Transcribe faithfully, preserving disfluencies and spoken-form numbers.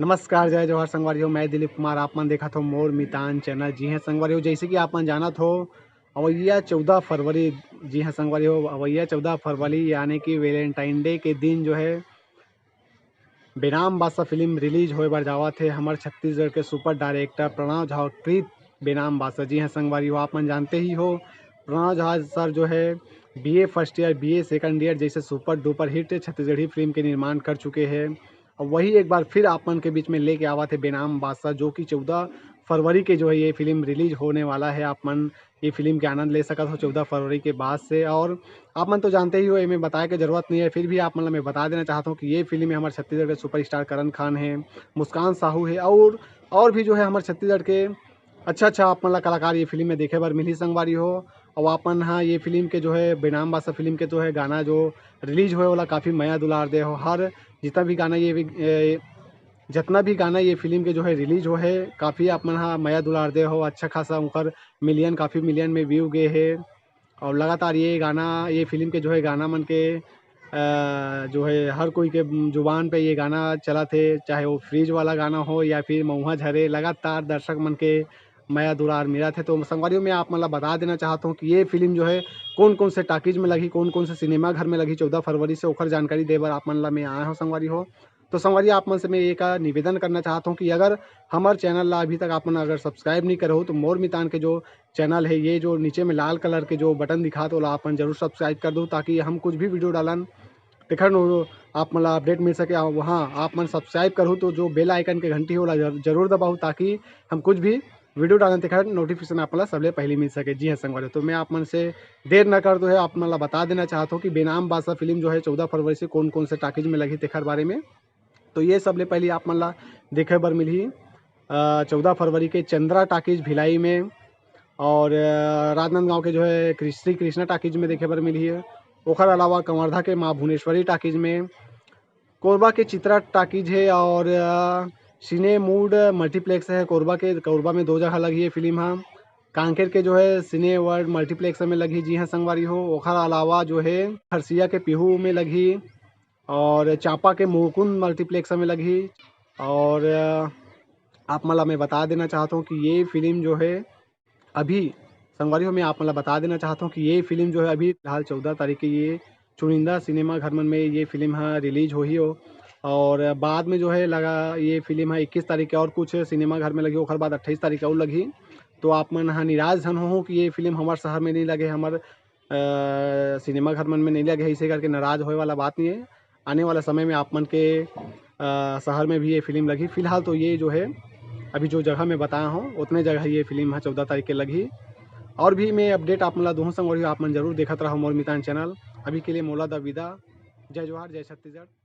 नमस्कार, जय जोहार संगवारी हो, मैं दिलीप कुमार, आप मन देखत हो मोर मितान चैनल। जी हाँ संगवारी हो, जैसे कि आप मन जानत हो, अवैया चौदह फरवरी, जी हाँ संगवारी हो, अवैया चौदह फरवरी यानी कि वैलेंटाइन डे के दिन जो है बेनाम बादशाह फिल्म रिलीज होए बर जावत हे हमर छत्तीसगढ़ के सुपर डायरेक्टर प्रणव झा कृत बेनाम बादशाह। जी हाँ संगवारी हो, आप मन जानते ही हो प्रणव झा सर जो है BA first year, BA second year जैसे super duper hit Chhattisgarhi film के निर्माण कर चुके हैं। और वही एक बार फिर आप मन के बीच में लेके आवा थे बेनाम बादशाह, जो कि चौदह फरवरी के जो है ये फिल्म रिलीज होने वाला है। आप मन ये फिल्म के आनंद ले सकत हो चौदह फरवरी के बाद से। और आप मन तो जानते ही हो, एमे बताए के जरूरत नहीं है, फिर भी आप मन ला मैं बता देना चाहता हूँ कि ये फिल्म में हमारे छत्तीसगढ़ के सुपरस्टार करण खान है, मुस्कान साहू है और और भी जो है हमारे छत्तीसगढ़ के अच्छा अच्छा आप मन ला कलाकार ये फिल्म में देखे बर मिलही संगवारी हो। और आप मन हा ये फिल्म के जो है बेनाम बादशाह फिल्म के जो है गाना जो रिलीज होए वाला काफ़ी मया दुलार दे हो। हर जितना भी गाना ये भी, ए, जितना भी गाना ये फिल्म के जो है रिलीज हो है, काफ़ी आप मन हा मया दुलार दे हो। अच्छा खासा उनकर मिलियन, काफ़ी मिलियन में व्यू गए है। और लगातार ये गाना, ये फिल्म के जो है गाना मन के अ, जो है हर कोई के जुबान पे ये गाना चलत हे, चाहे वो फ्रिज वाला गाना हो या फिर मऊहा झरे, लगातार दर्शक मन के मया दुलार मिलत हे। तो संगवारी हो, मैं आप मन ला बता देना चाहत हूँ कि ये फिल्म जो है कौन कौन से टाकीज में लगही, कौन कौन से सिनेमा घर में लगही चौदह फरवरी से, ओखर जानकारी दे बर आप मन ला मैं आए हूँ संगवारी हो। तो संगवारी, आप मन से मैं एक निवेदन करना चाहत हूँ कि अगर हमर चैनल ला अभी तक आप मन अगर सब्सक्राइब नहीं करे हो तो मोर मितान के जो चैनल है, ये जो नीचे में लाल कलर के जो बटन दिखात ओला आप मन जरूर सब्सक्राइब कर दो, ताकि हम कुछ भी वीडियो डालन तेखर नो-, आप मन ला अपडेट मिल सके। और वहाँ आप मन सब्सक्राइब करहु तो जो बेल आइकन के घंटी हे ओला जर-, जरूर दबाहु, ताकि हम कुछ भी वीडियो डालन तेखर नोटिफिकेशन आप मन ला सबले पहले मिल सके। जी हाँ संगवारी, तो मैं आप मन से देर न करते हुए आप मन ला बता देना चाहत हूँ कि बेनाम बादशाह फिल्म जो है चौदह फरवरी से कौन कौन से टाकीज में लगही तेखर बारे में। तो ये सबले पहले आप मन ला देखे बर मिलही अ, चौदह फरवरी के चंद्रा टाकीज भिलाई में और अ, राजनांदगांव के जो है कृ-, श्री कृष्णा टाकीज में देखे बर मिलही। ओखर अलावा कवर्धा के माँ भुवनेश्वरी टाकीज में, कोरबा के चित्रा टाकीज है और अ, सिने मूड मल्टीप्लेक्स है कोरबा के, कोरबा में दो जगह लगही ये फिल्म हा। कांकेर के जो है सिने वर्ल्ड मल्टीप्लेक्स में लगही, जी हाँ संगवारी हो। ओखर अलावा जो है खरसिया के पीहू में लगही और चांपा के मुकुंद मल्टीप्लेक्स में लगही। और अ, आप मन ला मैं बता देना चाहत हूँ कि ये फिल्म जो है अभी, संगवारी हो, मैं आप मन ला बता देना चाहत हूँ कि ये फिल्म जो है अभी फिलहाल चौदह तारीख के ये चुनिंदा सिनेमा घर मन में ये फिल्म हा रिलीज होही हो। और बाद में जो है लगा ये फिल्म हा इक्कीस तारीख के और कुछ सिनेमा घर में लगही, ओखर बाद अट्ठाईस तारीख के और लगही। तो आप मन हा निराश झन हो कि ये फिल्म हमार शहर में नहीं लगे, हमार अ, सिनेमा घर मन में नहीं लगे, इसे करके नाराज होए वाला बात नहीं है। आने वाला समय में आप मन के अ, शहर में भी ये फिल्म लगही। फिलहाल तो ये जो है अभी जो जगह मैं बताया हूँ उतने जगह ये फिल्म है चौदह तारीख के लगही। और भी मैं अपडेट आप मन ला दूहूँ संगवारी हो, आप मन जरूर देखत रहो मोर मितान चैनल। अभी के लिए मोला द विदा। जय जोहार, जय छत्तीसगढ़।